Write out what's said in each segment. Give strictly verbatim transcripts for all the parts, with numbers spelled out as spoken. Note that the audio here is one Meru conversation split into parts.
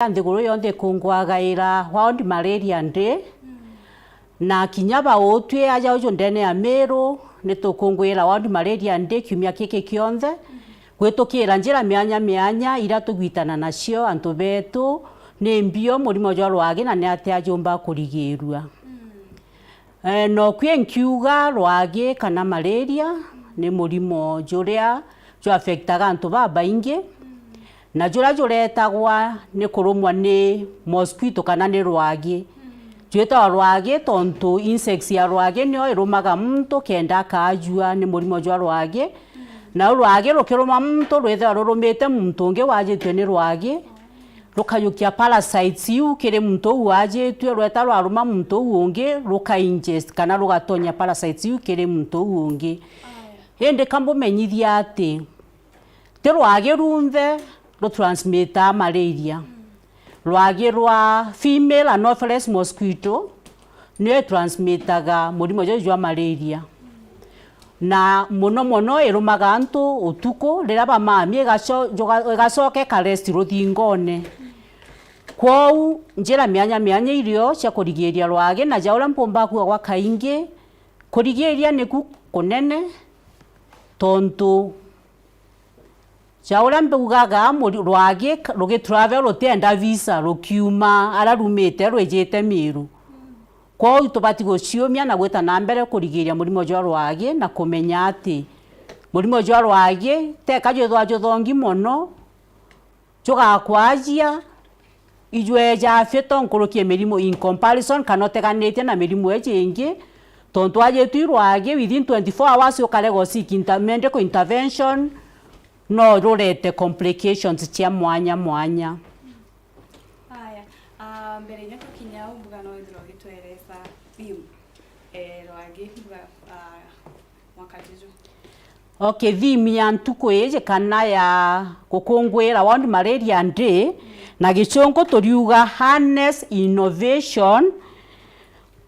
nthiguru yonthe ikungwagaira World Malaria Day, na kinya bautwi aja uju ndene ya Meru, nitukungwira World Malaria Day kiumia kiki kionthe, gwitukira njira mianya mianya iria tugwitana nacio antu betu, ni mbio murimo jwa rwagi na ni atia jumba kurigirua. Eh, no kwi nkiuga rwagi kana malaria ni murimo juria ju affectaga antu babaingi, na juria juretagwa ni kurumwa ni mosquito kana ni rwagi. Jwitagwa rwagi tontu insects ya rwagi nio irumaga muntu kenda akaajua ni murimo jwa rwagi. Nau rwagi rukiruma muntu, rwithagwa rurumite muntu ungi wajitue ni rwagi, rukayukia parasites iu kiri muntu uu wajitue, rweta rwaruma muntu uu ungi, ruka ingest kana rugatonya parasites iu kiri muntu uu ungi. Aya. Indi ka mbumenyithia ati ti rwagi runthe rutransmitaa malaria. Rwagi rwa female Anopheles mosquito nio itransmitaga murimo juju jwa malaria. Na mono mono irumaga antu utuku riria bamamia igaco-, juga-, igacoka ikarest ruthingone. Kwou njira mianya mianya irio cia kurigiria rwagi, na ja uria mpumba kuuga gwa kaingi, kurigiria niku kunene, tontu ja uria mbugaga, muri-, rwagi k-, rugitravel rutienda visa, rukiuma aria rumite rwijite Miru. Kwou tubati guciumia na gwita na mbere kurigiria murimo jwa rwagi na kumenya ati murimo jwa rwagi teka jwithwa juthongi mono, jugakwajia ijweja afya to nkuruki ya mirimo in comparison kana uteganitie na mirimo iji ingi, tontu ajitwi rwagi within twenty-four hours ukarega u seek inter-, medical intervention, no rurete complications cia mwanya mwanya. Aya, ah, mbere inya tukinya au mbuga no withirwa ugitweresa theme, eh, rwagi mbuga, ah, mwaka juju. Okay, theme ya ntuku iji kana ya gukunguira World Malaria Day, na gichungu turiuga harness innovation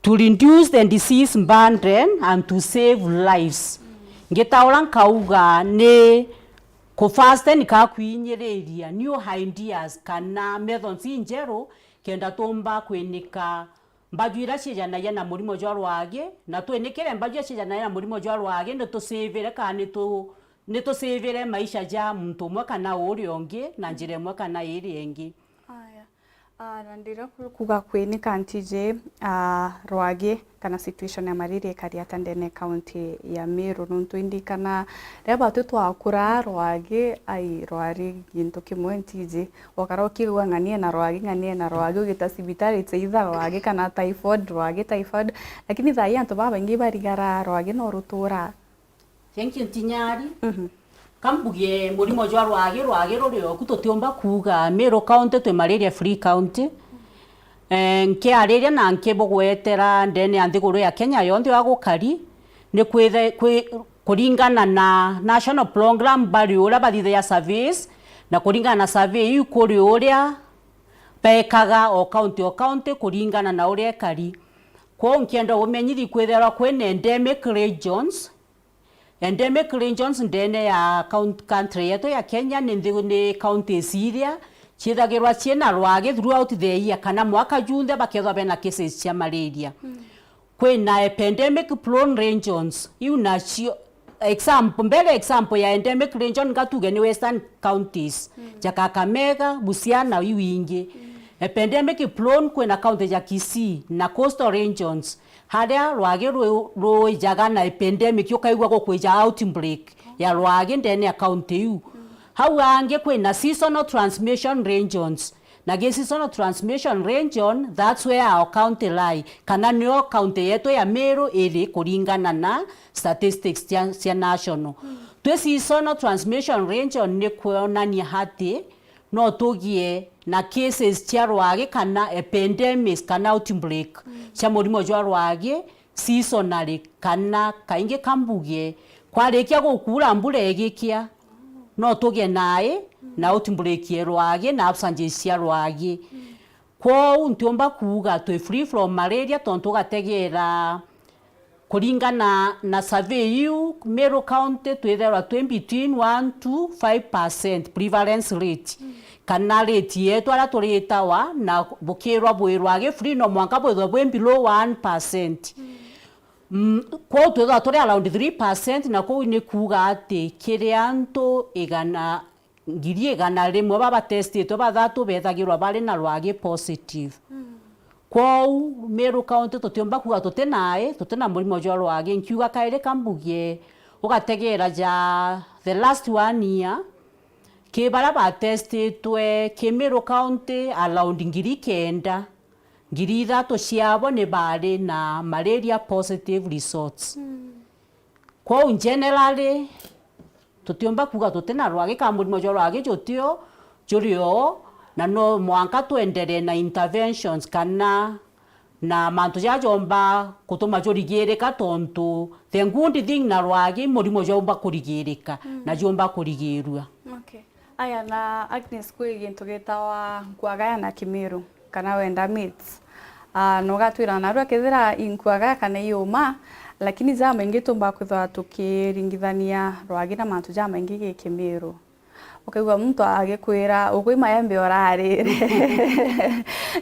to reduce the disease burden and to save lives. Ngitaura nkauga ni ku fasten ka kwinyiriria new ideas kana methods injeru kenda tumba kwinika mbaju iria ciejanagia na murimo jwa rwagi, na twinikire mbaju iria ciejanagia na murimo jwa rwagi, nitusivire kana nitu-, nitusivire maisha ja muntu umwe kana uria ungi na njira imwe kana iria ingi. Aya. Ah, na ndiria ku-, kuga kwinika ntiji, ah, rwagi kana situation ya malaria ikari ata ndene ya county ya Meru, nontu indikana riria batwi twakura rwagi, ai, rwari gintu kimwe ntiji. Okara ukigua ng'ani ena rwagi, ng'ani ena rwagi, ugita cibitari it's either rwagi kana typhoid, rwagi, typhoid. Lakini thaa ii antu babaingi barigara rwagi no rutura. Thank you, Ntinyari. Mhm. Kambuge murimo jwa rwagi, rwagi ruri oku tutiumba kuuga Meru County twi malaria free county. Eh, nkiariria na nkibugwetera ndene ya nthiguru ya Kenya yonthe ya gukari, ni kwithe-, kwi-, kuringana na national program bari uria bathithagia surveys, na kuringana na survey iu kuri uria bekaga o county o county kuringana na uria ekari. Kwou nkienda umenyithi kwithirwa kwina endemic regions. Endemic regions ndene ya count-, country yetu ya Kenya ni nthi-, ni counties iria ciithagirwa ciina rwagi throughout the year, kana mwaka junthe bakethwa bena cases cia malaria. Mm. Kwina epidemic prone regions, iu nacio, example, mbere example ya endemic region ngatuge ni western counties, mm, ja Kakamega, Busia na iu ingi. Mm. Epidemic prone kwina county ja Kisii na coastal regions, haria rwagi rwi-, rwijaga na epidemic, ukaigua gukwija outbreak ya rwagi ndene ya county iu. Mm. Hau angi kwina seasonal transmission regions, na gi seasonal transmission region, that's where our county lie, kana nio county yetu ya Meru iri kuringana na statistics cia, cia national. Mm. Twi seasonal transmission region ni kwonania ati no tugie na cases cia rwagi kana epidemics kana outbreak, mm, cia murimo jwa rwagi seasonally, kana kaingi kambuge kwarikia gukura mbura igikia, no tugie nai na outbreak ya rwagi na absences cia rwagi. Mm. Kwou ntiumba kuuga twi free from malaria, tontu ugategera Kuringana na survey iu, Meru County twithairwa twi between one to five percent prevalence rate, kana rate yetu aria turitawa, na bukirwa bwi rwagi free, no mwanka bwithwe bwi below one percent. Mm, kwou twithwa turi around three percent, na kwou ni kuuga ati kiri antu igana, ngiri igana rimwe babatestitwe, bathatu bethagirwa bari na rwagi positive. Kwou Meru County tutiumba kuuga tuti nai, tuti na murimo jwa rwagi. Nkiuga kairi kambugie, ugategeera ja the last one year, ki baria batestitwe ki Meru County around ngiri kenda, ngiri ithatu ciabo ni bari na malaria positive results. Kwou generally, tutiumba kuuga tuti na rwagi, ka murimo jwa rwagi jutio, juri oo, na no mwanka twenderee na interventions kana na mantu jaria jomba gutuma jurigirika, tontu the good thing na rwagi, murimo jomba kurigirika na jomba kurigirua. Okay. Aya, na Agnes, kwi gintu gitawa nkuagaya na Kimiru, kana wenda myths. Ah, na ugatwira narua kethira i nkuagaya kana i uma, lakini jamaingi tumba kwithwa tukiringithania rwagi na mantu jamaingi gi Kimiru. Ukaigua muntu agikwira, "Ugwi maembe urarire."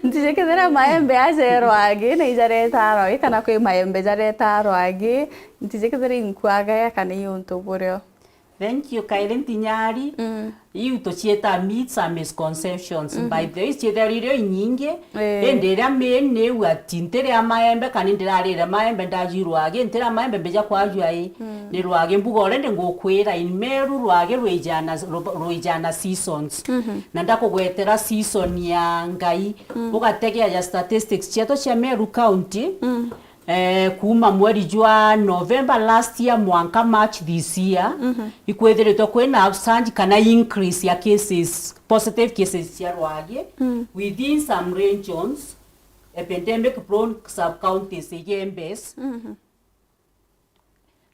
Ntiji kethira maembe aja rwagi na ijareta rwagi, kana kwi maembe jareta rwagi, ntiji kethira i nkuagaya kana i untu burio. Thank you, Kairi Ntinyari. Mm. Iu tucieta myths and misconceptions. Mhm. By the way, ciethairwo irio inyingi, eh, indi iria main ni iu ati ntiria maembe, kana ndirarire maembe ndajua i rwagi, ntiria maembe mbija kwajua i, mm, ni rwagi. Mbuga already ngukwira, in Meru rwagi rwijana, ru-, rwijana seasons. Mhm. Na ndakugwetera season ya Ngai, mm, ugategea ja statistics cietu cia Meru County, mm. Eh, kuuma mweri jwa November last year mwanka March this year, mhm, ikwithiritwe kwina upsurge kana increase ya cases, positive cases cia rwagi, mm, within some regions, epidemic prone sub-counties, Igembes. Mhm.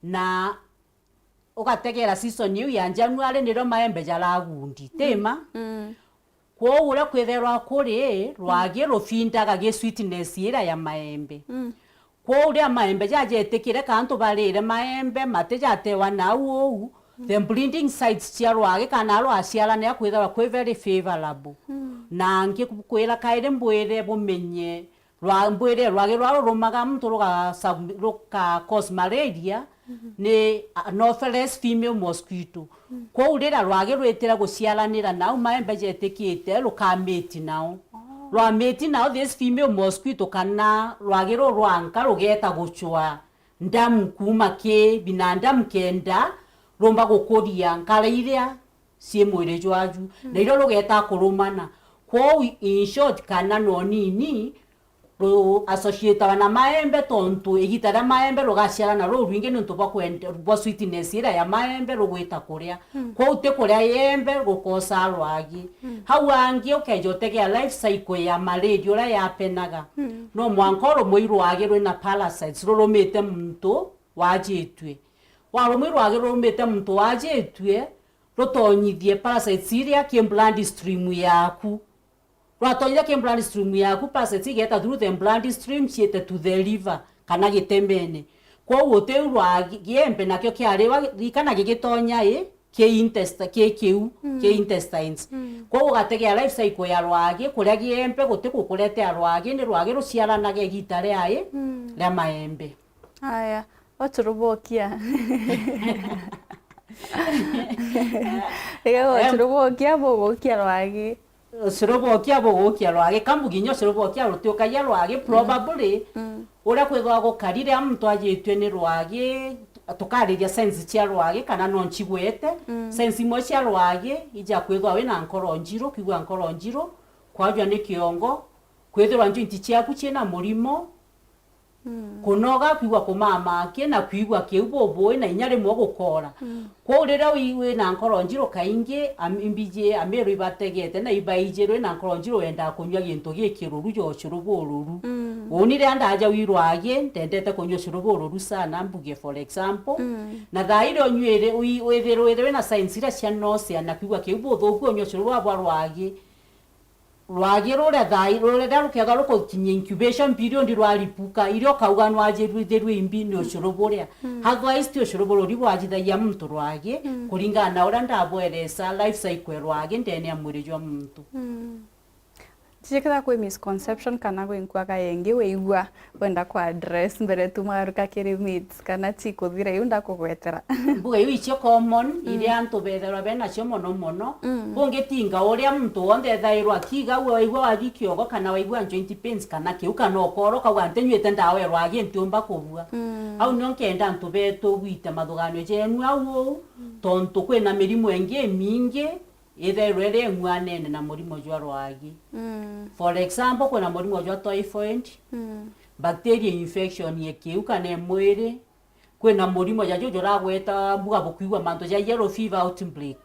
Na ugategera season iu ya January nirio maembe jaragundi, ti ma? Mm. Kwou uria kwithairwa kuri rwagi rufindaga gi sweetness iria ya maembe. Mm. Kwou riria maembe jajetikire ka antu barire maembe matijatewa nau uu, the breeding sites cia rwagi kana rwaciaranira kwithairwa kwi very favorable. Mm. Na ngikwira kairi mbwire bumenye, rwa-, mbwire rwagi rwa rurumaga muntu ruga sub-, ruga cause malaria, mhm, ni Anopheles female mosquito. Mm. Kwou riria rwagi rwitire guciaranira nau maembe jetikite, rukamiti nao. Oh. Rwamiti nao, this female mosquito kana rwagi ruu rwa nka rugeta gucwa ndamu kuuma ki binadamu kenda rumba gukuria nkara iria cii mwiri jwaju, mm, na irio rugeta kurumana. Kwou, in short, kana no nini, ru-associatawa na maembe, tontu igita ria maembe rugaciarana rurwingi niuntu bwa kwende-, bwa sweetness iria ya maembe rugwita kuria. Mm. Kwou ti kuria iembe rukosa rwagi. Mm. Hau angi ukeja utegea life cycle ya malaria uria yapenaga. Mm. No mwanka urumwe i rwagi rwina parasites rurumite muntu wajitue. Warumwe i rwagi rurumite muntu wajitue, rutonyithie parasites iria ki blood stream yaku. Rwatonyithia ki blood stream yaku, parasites igeta through the blood stream, ciite to the liver, kana gitemene. Kwou utiu rwa gi-, giembe nakio kiariwa, rikana gigitonya i, ki intest-, ki kiu, mm, ki intestines. Mm. Kwou ugategea life cycle ya rwagi, kuria giembe guti gukuretea rwagi, ni rwagi ruciaranaga igita ria i, mm, ria maembe. Aya, ucurubokia. Iga, em, ucurubokia bugukia rwagi. Ucurubokia bugukia rwagi. Kambuginya ucurubokia rutiukagia rwagi, mm, probably, mm, uria kwithagwa gukarire a muntu ajitue ni rwagi, tukariria sense cia rwagi, kana no ncigwete. Mm. Sense imwe cia rwagi, ija kwithwa wina nkoro njiru, kwigua nkoro njiru, kwajwa ni kiongo, kwithirwa joint ciaku ciina murimo, mm, kunoga, kwigua kumamaki, na kwigua kiu bubui, na inya rimwe gukora. Mm. Kwou riria wi-, wina nkoro njiru, kaingi am-, imbiji Amiru ibategete na ibaijirwe na nkoro njiru, wendaa kunyua gintu gikiruru ja ucuru bururu. Mm. Uuni riria ndaja wi rwagi, ndendete kunyua ucuru bururu sana, mbuge for example. Mm. Na thaa iria unyuire, wi-, withirwire wina signs iria cia nausea na kwigua kiu buthuku, unyua ucuru bwa, bwa rwagi, Rwagi ruria thai, ruria rukega rukukinyia incubation period rwaripuka, irio ukauga nwajirithirue imbi ni ucuru buria. Otherwise, ti ucuru buria uri bwajithagia muntu rwagi, kuringana na uria ndabweresa life cycle ya rwagi ndene ya mwiri jwa muntu. Tijikira kwi misconception kana gwi nkwaga yengi wigua wenda ku address mbere tu mwaruka kiri myths kana ti kuthira iu ndakugwetera. Mbuga iu icio common, iria antu bethairwa benacio mono mono. Kungitinga uria muntu wonthe ethairwa akiiga, we waigua waju kiogo kana waigua joint pains kana kiu kana ukoro ukauga ntinyuite ndawa ya rwagi ntiumba kubua. Au nio nkenda antu betu gwite mathuganio jenu au uu, tontu kwina mirimu ingi imingi ithairwa iri ing'uanene na murimo jwa rwagi. For example, kwina murimo jwa typhoid, bacteria infection ya kiu kana ya mwiri. Kwina murimo ja juju juragweta mbuga bukwigua mantu ja yellow fever outbreak,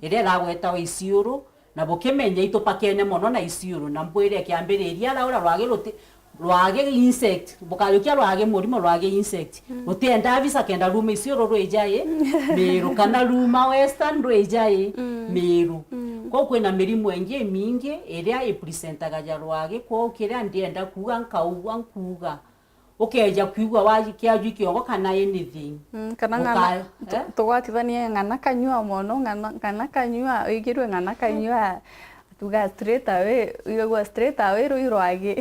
iria iragwetawa isiuru, na bukimenya itupakene mono na isiuru, na mbwire kiambiriria ara ura rwagi ruti, rwagi insect, bukajukia rwagi murimo rwagi insect. Rutiendaa visa kenda ruuma isiuru rwija i Miru, kana ruuma Western rwija i Miru. Kwou kwina mirimu ingi imingi iria ipresentaga ja rwagi, kwou kiria ndienda kuuga nkaugua nkuuga, ukeja kwigua waji-, kiaju kiongo kana anything. Mm, kana ng'ana, Uka-, tu-, eh? Tugwatithanie ng'ana kanyua mono, ng'ana, ng'ana kanyua, wigirue ng'ana kanyua, tuga straight away, wigagua straight away rui rwagi.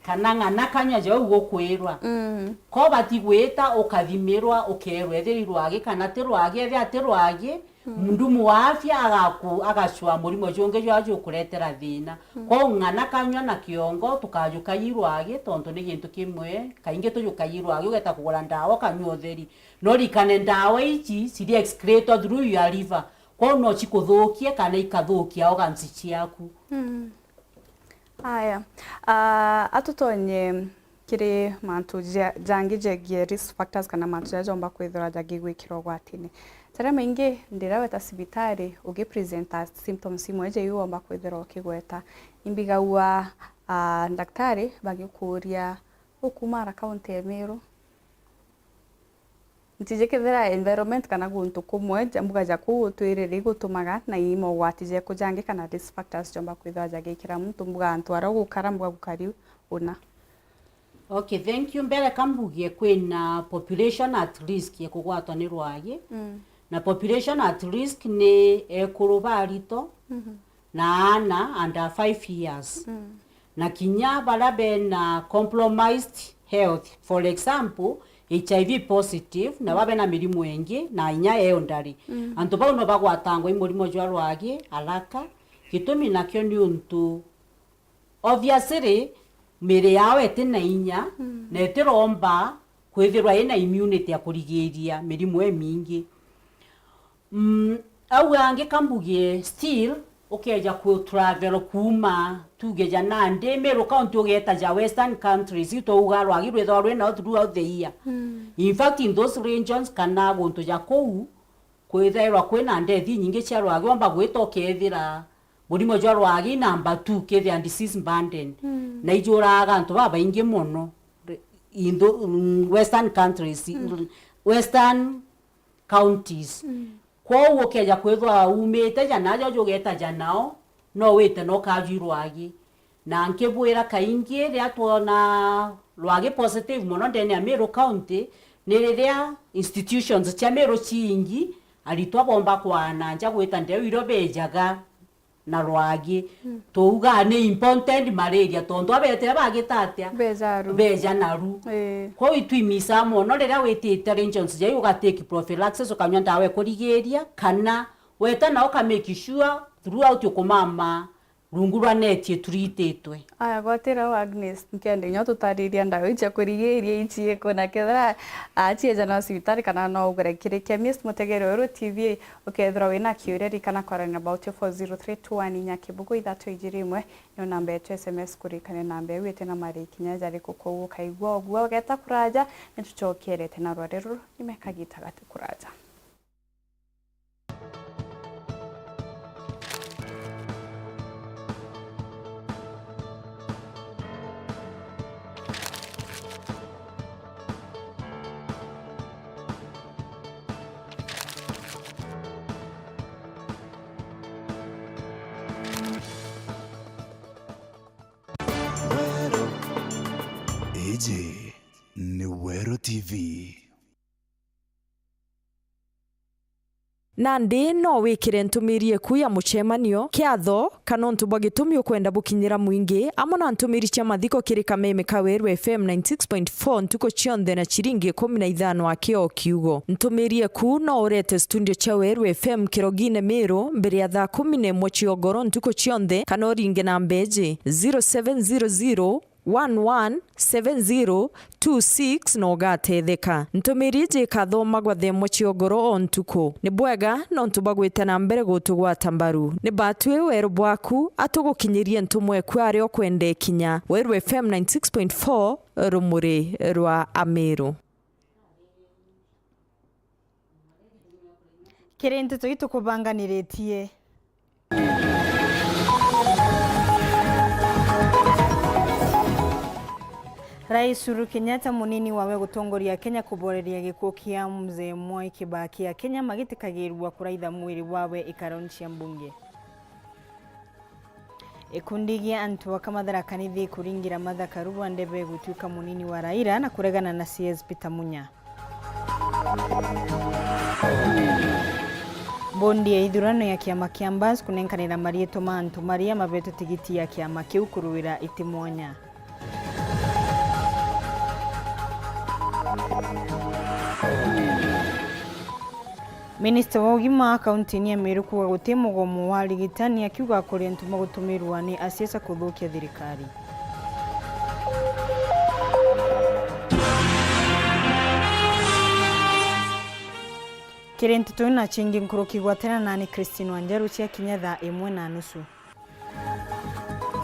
Kana ng'ana kanyua jau gukwirwa. Mm. Ko bati gwita ukathimirwa, ukerwa ethira i rwagi kana ti rwagi, ethira ti rwagi, Mhudumu wa afya agaku-, agacwaa murimo jungi jwa jukuretera thina. Kwou ng'ana kanyua na kiongo tukajukagia i rwagi, tontu ni gintu kimwe kaingi tujukagia i rwagi, ugeta kugura ndawa ukanyua utheri. No rikane ndawa iji ciri excrete through your liver. Kwou no cikuthukie kana ikathukia organs ciaku. Mm. Aya. Ah, atutonye kiri mantu ja-, jangi jegie risk factors kana mantu jaria jomba kwithirwa jagigwikira ugwatine. Jaria maingi ndiria weta cibitari ugipresenta symptoms imwe ja iu womba kwithirwa ukigweta. Imbigagua, ah, ndaktari bagikuuria, "Ukuuma ara kaunti ya Meru?" Ntiji kethira environment kana guntu kumwe ja mbuga ja kuu utwirire igutumaga na i mogwati jeku jangi kana risk factors jomba kwithirwa jagikira muntu mbuga antu aria ugukara mbuga bukari una. Okay, thank you. Mbere ka mbugie kwina population at risk ya kugwatwa ni rwagi. Mm. Na population at risk ni ekuru ba arito, na aana under five years. Mm. Na kinya baria bena compromised health, for example, H I V positive, na baria bena mirimu ingi, na inya elderly. Mm. Antu bau no bagwatangwa i murimo jwa rwagi haraka. Gitumi nakio ni untu, obviously, miri yao iti na inya, na itiromba kwithirwa ina immunity ya kurigiria mirimu imingi. Mm, au angi ka mbugie, still, ukeja ku travel kuuma, tuge ja nandi, Meru County ugeeta ja Western countries, iu twauga rwagi rwithagwa rwi nao throughout the year. Mm. In fact, in those regions, kana guntu ja kuu, kwithairwa kwina ndethi inyingi cia rwagi, womba gwita ukethira murimo jwa rwagi number two kethira disease burden. Mm. Na ijuraga antu babaingi mono, in the, mm, Western countries, Western counties. Mm. Kwou ukeja kwithwa umite ja najo jugeta ja nao, no wite no kaju i rwagi. Na nkibwira kaingi riria twona rwagi positive mono ndene ya Meru County, ni riria institutions cia Meru ciingi aritwa bomba kwaana nja gwita ndeu irio bejaga na rwagi. Mm. Tuugaa ni important malaria, tontu abetire bagita atia? Beja aru. Beja naru. Ii. Kwou itwimisaa mono riria witite regions jau ugatake prophylaxis, ukanyua ndawa ikurigiria, kana weta na uka make sure throughout ukumama rungu rwa neti iturititwe. Aya, gwatira u Agnes, nkenda inya tutariria ndawa icia kurigiria ici iku, na kethira, ah, cieja no cibitari kana no ugure kiri chemist. Mutegeri weru T V, ukethirwa wina kiuria, ririkana kwarania na about four zero three two one inya kibugu ithatu ijiri imwe. Niyo namba yetu S M S, kuririkania namba iu iti na mari kinya jariku, kwou ukaigua uguo ugeta kuraja, ni tucokerete na rwari ruru nyuma ya kagita gati kuraja. Iji ni Weru T V. Nandi no wikire ntumiri eku ya mucemanio kiatho, kana untu bwa gitumi ukwenda bukinyira mwingi, amwe na ntumiri cia mathiko kiri kameme ka Weru F M ninety six point four ntuku cionthe na ciringi ikumi na ithano aki o kiugo. Ntumiri eku no urete studio cia Weru F M Kirogine Miru mbere ya thaa kumi na imwe cia ugoro ntuku cionthe, kana uringe namba iji, zero seven zero zero, one one seven zero two six na ugatetheka. Ntumiri iji ikathomagwa thaa imwe cia ugoro o ntuku. Ni bwega nontu bwa gwita na mbere gutugwata mbaru. Ni batwi weru bwaku, atugukinyirie ntumwa eku aria ukwenda ikinya. Weru F M ninety six point four, rumuri rwa Amiru. Kiri nteto ii tukubanganiritie. Rais Uhuru Kenyatta, munini wawe gutongoria Kenya kuboreria gikuo kia Mzee Mwai Kibaki, Akenya magitikagirua kuraitha mwiri wawe ikaroni cia mbunge. Ikundi gia antu aka Mathara Kanithi kuringira Martha Karua ndebe gutuika munini wa Raila na kuregana na C S Peter Munya. Bondi ya ithurano ya kiama kia Mbas kunenkanira marietwa ma antu maria mabetwe tigiti ya kiama kiu kuruira iti mwanya. Minista wa ugima kaunti-ini ya Meru kuuga guti mugomo wa arigitani, akiuga kuri antu magutumirwa ni asiasa kuthukia thirikari. Kiri nteto na cingi nkuruki, gwatana nani Christine Wanjeru cia kinya thaa imwe na nusu.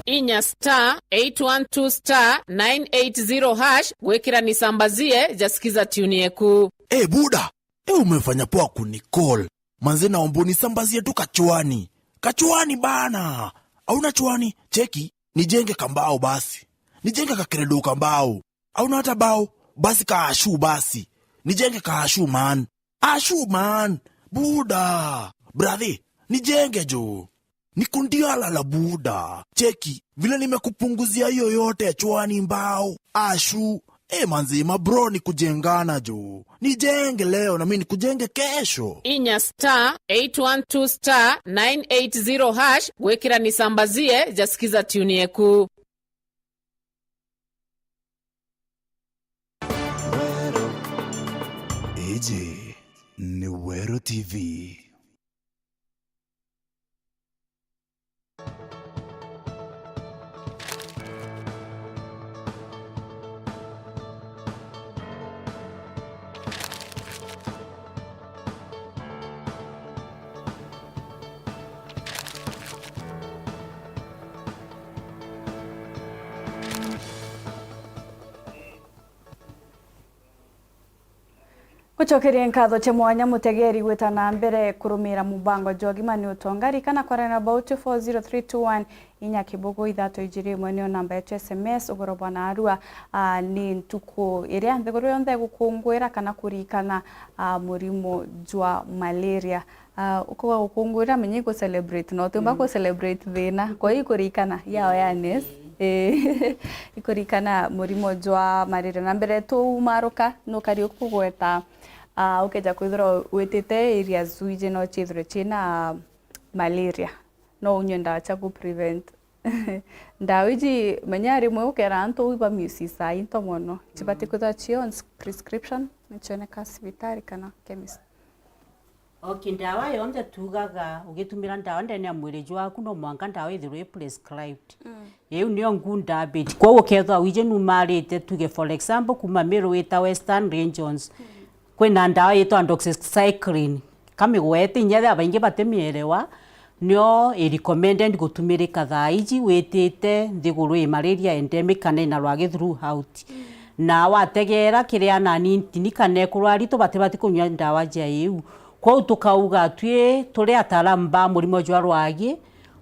Inya star eight one two star nine eight zero hash gwikira nisambazie ja sikiza tune yeku. Eh, buda, eh, umefanya poa kunicall. Manze, naomba unisambazie tu kachwani. Kachwani bana. Hauna chwani? Cheki, nijenge kambao basi. Nijenge kakeredo kambao. Hauna hata bao? Basi kaashu basi. Nijenge kaashu, man. Ashu, man. Buda. Brother, nijenge jo. Niko ndialala buda. Cheki, vile nimekupunguzia hiyo yote ya chwani mbao. Ashu. Eh, manzi, ma bro ni kujengana jo. Nijenge leo na mimi nikujenge kesho. Inya star eight one two star nine eight zero hash gwikira nisambazie ja sikiza tune yeku. Iji ni Weru T V. Gucokeria nkatho cia mwanya mutegeri gwita na mbere kurumira mubango jwa Ugima ni Utonga. Ririkana kwarana na about two four zero three two one, inya kibugu ithatu ijiri imwe nio namba yetu S M S. Ugoro bwa narua, ah, ni ntuku iria nthiguru yonthe igukunguira kana kuririkana, ah, murimo jwa malaria. Ah, ukuga gukunguira, menya igu celebrate, no tumba ku celebrate thina. Kwa hiyo ikurikana ya awareness. Eh, ikurikana murimo jwa malaria. Na mbere tuumaruka, nukari ukugweta, ah, ukeja kwithirwa witite areas wiji no chithirwe china malaria. No unywe ndawa cia ku prevent. Ndawa iji, menya rimwe ukera antu iba miucisaai into mono. Chibati kwithirwa cio on prescription, nichioneka cibitari kana chemist. Okay, ndawa yonthe tugaga ugitumira ndawa ndene ya mwiri jwaku, no mwanka ndawa ithirwe i prescribed. Iu niyo good habit. Kwou ukethwa wiji numarite, tuge for example, kuma Meru wita Western Regions, kwina ndawa yitwa doxycycline. Kamigwete inya ria baingi batimielewa, nio i recommended gutumirika thaa iji witite nthiguru i malaria endemic kana ina rwagi throughout. Na wategeera kiria anani ntini kana ekuru aritu batibati kunywa ndawa ja iu. Kwou tukauga twi turi ataalamu ba murimo jwa rwagi,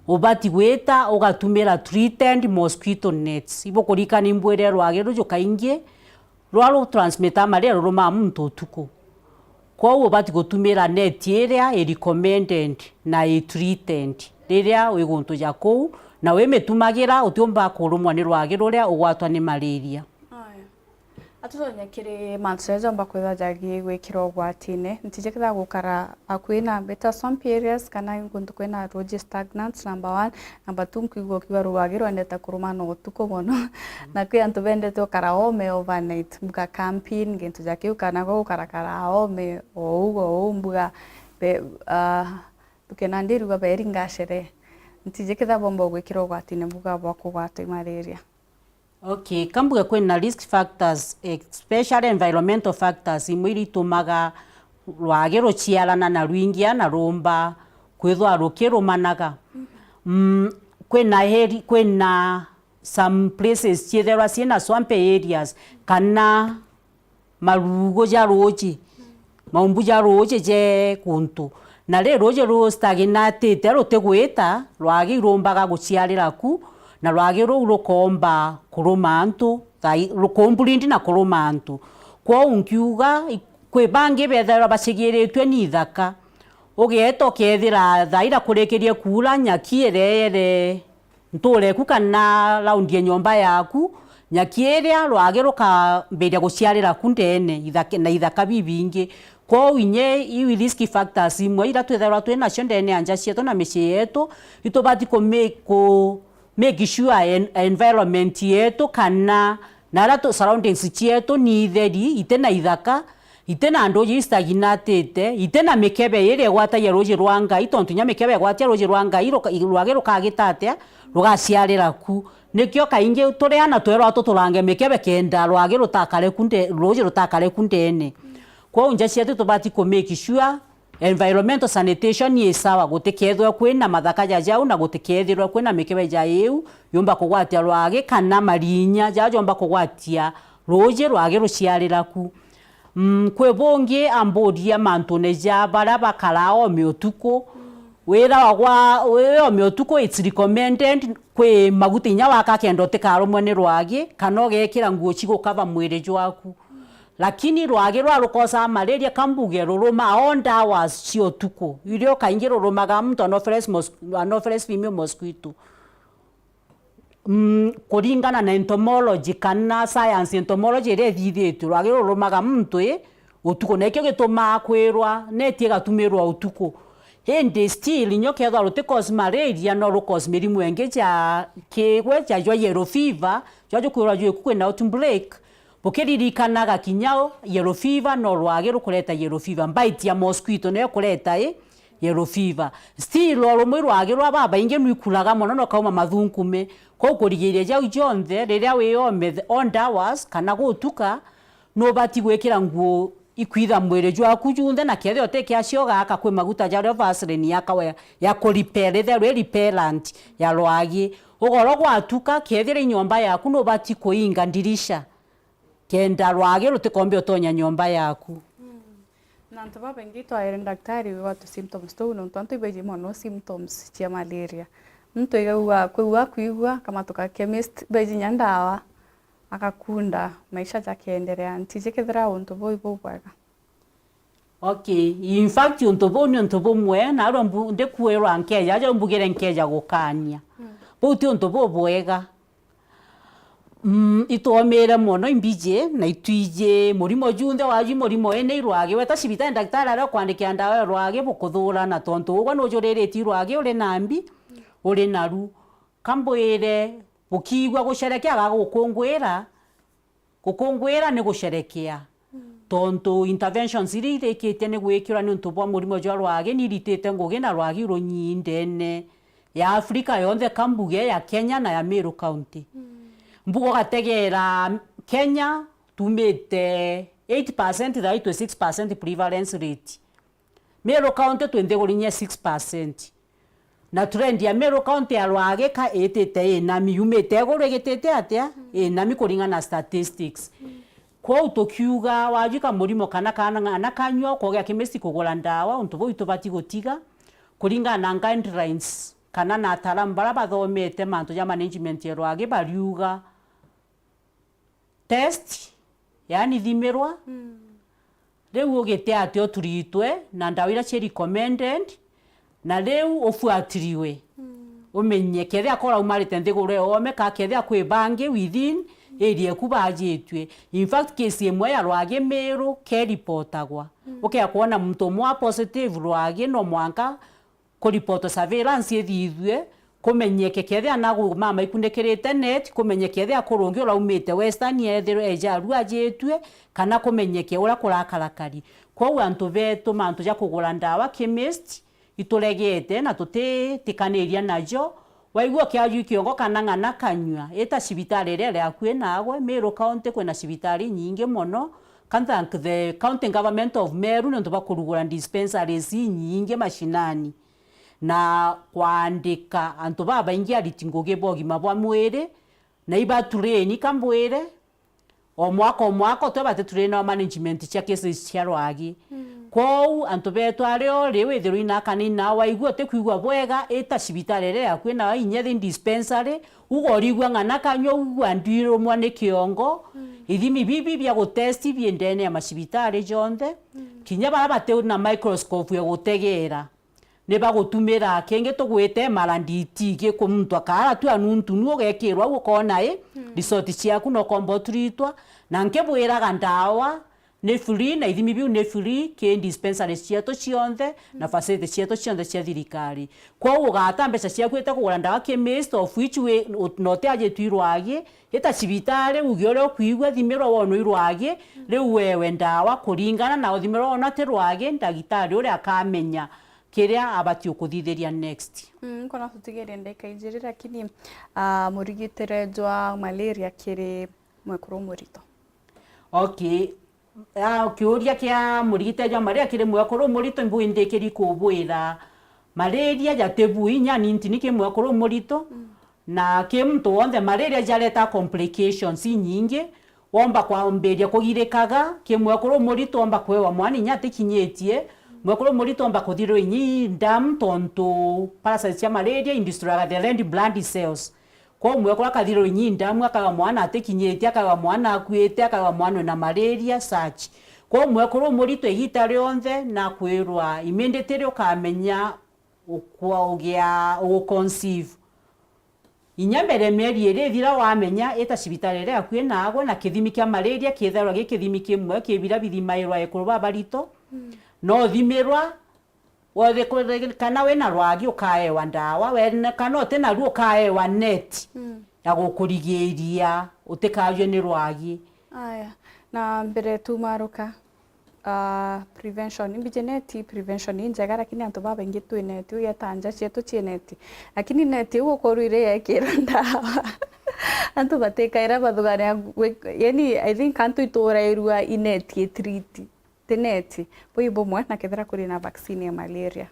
ubati gwita ugatumira treated mosquito nets. Ibukuririkana imbwire rwagi ruju kaingi rwa ru transmitter malaria rurumaa muntu utuku. Kwou ubati gutumira net iria i recommended na i treated riria wi guntu ja kuu, na wimitumagira utiumba kurumwa ni rwagi ruria ugwatwa ni malaria. Aya. Atutonya kiri mantu jaria jomba kwithwa jagi gwikirwa ugwatine, ntiji kethira gukara akui na better swamp areas kana guntu kwina ruuji stagnant, number one. Number two, nkwigua ukiuga rwagi rwendete kuruma na utuku mono. Na kwi antu bendete gukara oome overnight, mbuga camping, gintu ja kiu, kana gwa gukarakara oome ou ou, mbuga be-, ah, tukena ndiruga beringa sherehe. Ntiji kethira bomba gwikirwa ugwatine mbuga bwa kugwatwa i malaria. Okay, kambuge kwina risk factors, especially environmental factors, imwe iria itumaga rwagi ruciarana na rwingia na rumba kwithwa rukirumanaga. Mm, kwina eri-, kwina some places ciithairwa ciina swampy areas, kana maruugu ja ruuji, maumbu ja ruuji je kuntu. Na ri ruuji ruu stagnatite rutigwita, rwagi irumbaga guciarira ku, na rwagi ruu rukomba kuruma antu, thai-, rukumbreed na kuruma antu. Kwou nkiuga, i-, kwi bangi bethairwa bacigiritue ni ithaka. Ugeeta ukethira thaira kurikirie kuura, nyaki ireere ntuura eku kana raundi ya nyomba yaku, nyaki iria rwagi rukambiria guciarira ku ndeene, ithaka, na ithaka bibingi. Kwou inye iu risk factors imwe iria twithairwa twi nacio ndeene ya nja cietu na micii yetu, itubati ku ma-, ku make sure en-, environment yetu kana na aria tu-, surroundings cietu ni itheri, itina ithaka, itina nduuji istagnatite, itina mikebe iria igwatagia ruuji rwa Ngai, tontu inya mikebe igwatia ruuji rwa Ngai, ruka-, rwagi rukagita atia? Rugaciarira ku. Nikio kaingi turi ana twerwa tuturange mikebe kenda rwagi rutakare ku nde-, ruuji rutakare ku ndeene. Kwou nja cietu tubati ku make sure environmental sanitation i sawa, gutikethirwe kwina mathaka ja jau na gutikethirwe kwina mikebe ja iu yumba kugwatia rwagi kana marinya jaria jomba kugwatia ruuji rwagi ruciarira ku. Mm, kwi bungi amburia mantune ja baria bakaraa oome utuku. Wira wa gwa-, wi oome utuku, it's recommended, kwi maguta inya waka kenda utikarumwe ni rwagi, kana ugekira nguo cigukava mwiri jwaku. Lakini rwagi rwa rukosaa malaria, ka mbuge rurumaa all hours cia utuku, irio kaingi rurumaga muntu Anopheles mos-, Anopheles female mosquito. Mm, kuringana na entomology kana science entomology iria ithithitue, rwagi rurumaga muntu i utuku, na ikio gitumaa kwirwa neti igatumirwa utuku. Indi still, inya ukethirwa ruti cause malaria, no ru cause mirimu ingi ja kigwe, ja jwa yellow fever, jwa jukwirwa jwiku kwina outbreak. Bukiririkanaga kinya u-, yellow fever no rwagi rukureta yellow fever. Bite ya mosquito niyo ikureta i yellow fever. Still, o rumwe rwagi rwa babaingi nwikuraga mono na ukauma mathunkume. Kwou kurigiria jau jonthe, riria wi oome the odd hours kana gutuka, nubati gwikira nguo ikwitha mwiri jwaku junthe, na kethira utikia cio gaka kwi maguta jaria Vaseline yakawa ya, ya ku repel, itherwe repellent ya rwagi. Ugoro gwatuka, kethira i nyomba yaku nubati kuinga ndirisha. Kenda rwagi rutikombe utonya nyomba yaku. Mm. Na antu babaingi itwaire ndaktari gwatu symptoms tuu, nontu antu ibaiji mono symptoms cia malaria. Muntu igaigua kwigua kwigua, akamatuka chemist, baiji nya ndawa, agakunda, maisha jakeenderea. Ntiji kethira untu buu ibubwega. Okay, in fact, untu buu ni untu bumwe, narua mbu-, ndikwirwa nkeja, aja mbugire nkeja gukania. Mm. Buu ti untu bubwega. Mm, itwomire mono imbiji, na itwiji murimo junthe waju murimo ene irwagi. Weta cibitari, ndaktari aria ukwandikia ndawa ya rwagi bukuthura, na tontu ugwe nujuriritie irwagi uri na mbi, uri naru. Kambwire, bukiigua gucerekea, gagukungwira, gukungwira ni gucerekea. Mm. Tontu interventions iria irikitie ni gwikirwa niuntu bwa murimo jwa rwagi, ni iritite ngugi na rwagi runyii ndene ya Africa yonthe, kambuge ya Kenya na ya Meru County. Mm. Mbuga ugategeera Kenya, tumite eight percent thaa ii twi six percent prevalence rate. Meru County twi nthiguru inya six percent. Na trend ya Meru County ya rwagi ka itite inami, yumite iguru igitite atia? Mm. Inami kuringana na statistics. Mm. Kwou tukiuga wajwika murimo kana kana ng'ana kanyua, ukogia chemist kugura ndawa, untu buu itubati gutiga kuringana na guidelines kana na ataalamu baria bathomete mantu ja management ya rwagi bariuga, test, yaani thimirwa. Mm. Riu ugite ati uturitwe na ndawa iria ci recommended, na riu ufuatiriwe. Mm. Umenye kethia kora umarite nthiguru ya oome, ka kethia kwi bangi within, area eku bajitue. In fact, case imwe ya rwagi Meru keripotagwa. Mm. Ukea kwona muntu umwe a positive rwagi, no mwanka kuripotwa surveillance ithithue, kumenyeke kethira nagu mama ikunikirite net, kumenyeke kethira kurungi uraumite Western ethirwe eja aru ajitue, kana kumenyeke uria kurakarakari. Kwou antu betu mantu ja kugura ndawa chemist, ituregete na tutitikaniria najo. Waigua kiaju kiongo kana ng'ana kanyua, ita cibitari iria iri akui naagwe. Meru County kwina cibitari inyingi mono. Can thank the County Government of Meru niuntu bwa kurugura dispensaries inyingi mashinani na kwandika antu babaingi ariti ngugi ba ugima bwa mwiri, na ibatureni kambwire, o mwaka o mwaka, utwe bati turi na management cia cases cia rwagi. Mm. Kwou, antu betu aria uri, withirwe inakani na waigua utikwigua bwega, ita cibitari iria iri akui nawe, inya thi dispensary, uga urigua ng'ana kanyua, ugua ndwirumwa ni kiongo, mm, ithimi bibi bia gutesti bi ndene ya macibitari jonthe, mm, kinya baria bati na microscope ya gutegera. Ni bagutumira kingi tugwite M R D T, giku muntu akaara tu anuntunu, ugekirwa au ukoona i, mm, result ciaku na ukomba uturitwa. Na nkibwiraga ndawa ni free, na ithimi biu ni free ki dispensaries cietu cionthe na, mm, facilities cietu cionthe cia thirikari. Kwou ugata mbeca ciaku ite kugura ndawa chemist, of which we, no utiajitwi rwagi, ita cibitari, uge uria ukwigua, thimirwa wonwe i rwagi, mm, riu wewe ndawa kuringana na uthimirwa wonwa ti rwagi, ndagitari uria akamenya kiria abati ukuthithiria next. Mm, nkona tutigerie ndagika ijiri, lakini, ah, murigitire jwa malaria kiri mwekuru murito. Okay. Ah, kiuria kia murigitire jwa malaria kiri mwekuru murito, imbu indikiri kubwira malaria jati bui, inya ni ntini ki mwekuru murito. Mm. Na ki muntu wonthe, malaria jareta complications inyingi. Womba kwambiria kugirikaga, ki mwekuru murito omba kwewa mwana inya atikinyitie, mwekuru murito omba kuthirwa inya i damu tontu parasites cia malaria industraga the red blood cells. Kwou mwekuru akathirwa inya i damu, akaewa mwana atikinyitie, akaewa mwana akuite, akaewa mwana wina malaria, such. Kwou mwekuru murito igita rionthe nakwirwa immediately ukamenya ukwa-, ugia, uguconceive. Inya mbere mieri iri ithira wamenya, ita cibitari iria akui naagwe, na kithimi kia malaria kiithairwa gi kithimi kimwe ki biria bithimairwa ekuru babarito. Mm. No uthimirwa, wethikirikana wina rwagi ukaewa ndawa, wethikana uti naruo ukaewa net, mm, ya gukurigiiria utikajwe ni rwagi. Aya, na mbere tumaruka, ah, prevention. Imbiji neti, prevention ni njega, lakini antu babaingi twi neti, ugeta nja cietu cii neti. Lakini neti iu ukorwa iri yekirwa ndawa. Antu batikaira bathugania gwi-, yani, I think antu iturairua i neti i treat, ti neti. Bui bumwe na kethira kuri na vaccine ya malaria.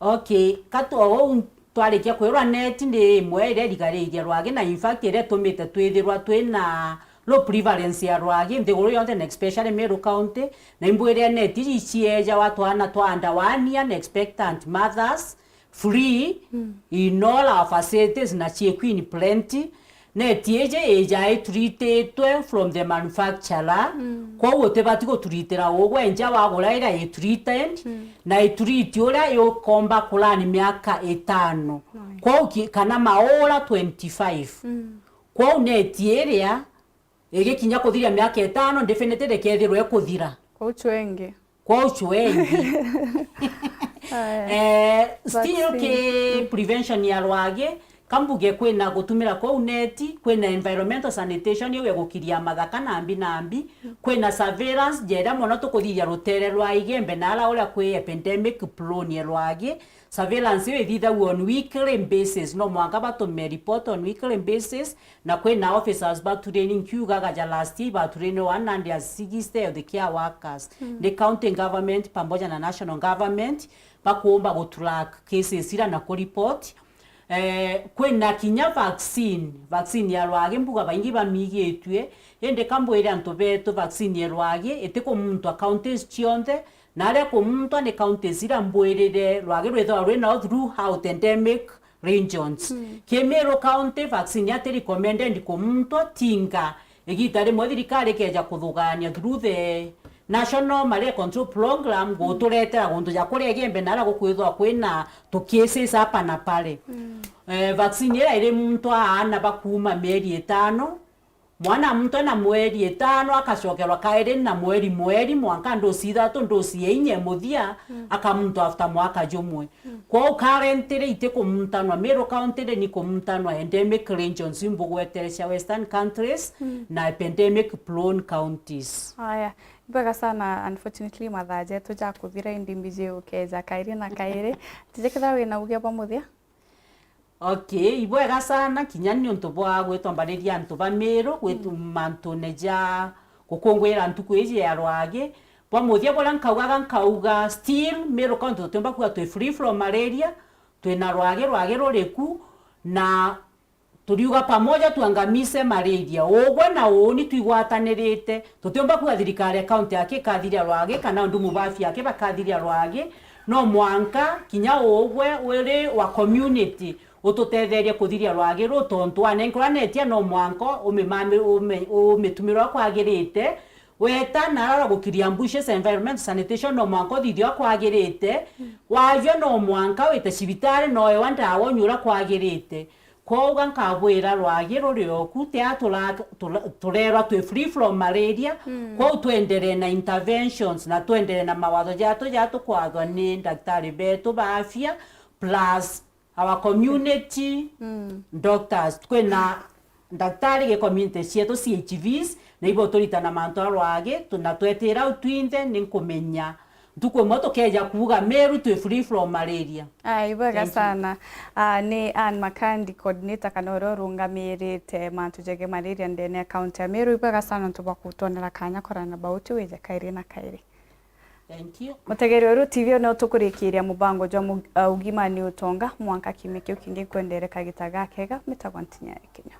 Okay, ka twa-, uu twarikia kwirwa neti ni imwe iria irigariirie rwagi, na in fact iria itumite twithirwa twina low prevalence ya rwagi nthiguru yonthe, na especially Meru County, na imbwire neti iji ciejawa twana twa under one year na expectant mothers free, mm, in all our facilities, na cieku in plenty. Neti iji ija iturititwe from the manufacturer, mm, kwou utibati guturitira ugwe nja, wagura iria i treated, mm, na ituriti uria iukomba kurani miaka itano. Aye. Kwou ki-, kana maura twenty-five. Mm. Kwou neti iria igikinya kuthiria miaka itano, definitely ikethirwa ikuthira. Kwou chwenge. Kwou chwengi. Aya. Eh, still vaccine, ki, mm, prevention ya rwagi, kambuge kwina gutumira kwou neti, kwina environmental sanitation iu ya gukiria mathaka nambi nambi, mm, kwina surveillance, ja iria mono tukuthithia rutere rwa Igembe na ara uria kwi epidemic prone ya rwagi. Surveillance iu ithithagua on weekly basis, no mwanka batume report on weekly basis, na kwina officers ba training, nkiugaga ja last year ba train one hundred sixty health care workers. Mm. Ni county government pamoja na national government bakuumba gu track cases ira na ku report. Eh, kwina kinya vaccine, vaccine ya rwagi mbuga baingi bamigitue, indi kambwire antu betu vaccine ya rwagi itikumuntwa counties cionthe, na aria kumuntwa ni counties ira mbwirire rwagi rwithagwa rwi nao throughout endemic regions. Mm. Ki Meru County, vaccine yati recommended kumuntwa, tinga igita rimwe thirikari ikeja kuthugania through the National Malaria Control Program, mm, guturetera guntu ja kuria Igembe na aria gukwithwa kwina tu cases hapa na pale. Mm. Eh, vaccine iria iri muntwa aana ba kuuma mieri itano Mwana muntu ena mweri itano akacokerwa kairi na mweri mweri, mwanka ndosi ithatu, ndosi ya inya muthia, mm, aka muntu after mwaka jumwe. Mm. Kwou currently iti kumuntanwa, Meru County ni kumuntanwa endemic regions imbugwetere cia Western countries, mm, na epidemic prone counties. Aya, ibwega sana, unfortunately mathaa jetu jakuthira, indi mbiji ukeja kairi na kairi. Tije kethira wina uge bwa muthia? Okay, ibwega sana, kinya ni untu bwa gwitwambariria antu ba Meru, gwitu, mm, mantune ja gukungwira ntuku iji ya rwagi. Bwa muthia buria nkaugaga, nkauga still Meru County tutiumba kuuga twi free from malaria, twina rwagi, rwagi ruriku, na turiuga pamoja tuangamize malaria. Ugwe na uuni twigwatanirite, tutiumba kuuga thirikari ya county yaki ikathiria rwagi kana ndumu ba afya yaki bakathiria rwagi. No mwanka kinya ugwe uri wa community ututetherie kuthiria rwagi ruu, tontu wanenkerwa netia no mwanka umimami-, ume-, umitumirwa kwagirite. Weta na arara gukiria bushes, environment, sanitation, no mwanka uthithia kwagirite. Mm. Wajua no mwanka wite cibitari, noewa ndawa unyue uria kwagirite. Kwou ga nkabwira rwagi ruri oku, tia tura-, tura-, turerwa twi free from malaria, mm, kwou twenderee na interventions na twenderee na mawatho jatu ja tukwathwa ni ndaktari betu ba afya, plus our community, mm, doctors. Kwina ndaktari gi community cietu C H Vs, na ibo turitana mantu a rwagi, tu-, na twetira au twinthe, ni nkumenya ntuku imwe tukeja kuuga Meru twi free from malaria. Aya, ibwega sana. Ah, ni Anne Makandi, coordinator kana uria urungamirite mantu jegii malaria ndene ya county ya Meru. Ibwega sana nontu bwa kutonera kanya korana na bauti wije kairi na kairi. Thank you. Mutegeri weru T V, no tukurikiria mubango jwa mu-, ah, ugima ni utonga, mwanka kiumia kiu kingi nkwendere kagita gakega, mitagwa Ntinya ya Kinyua.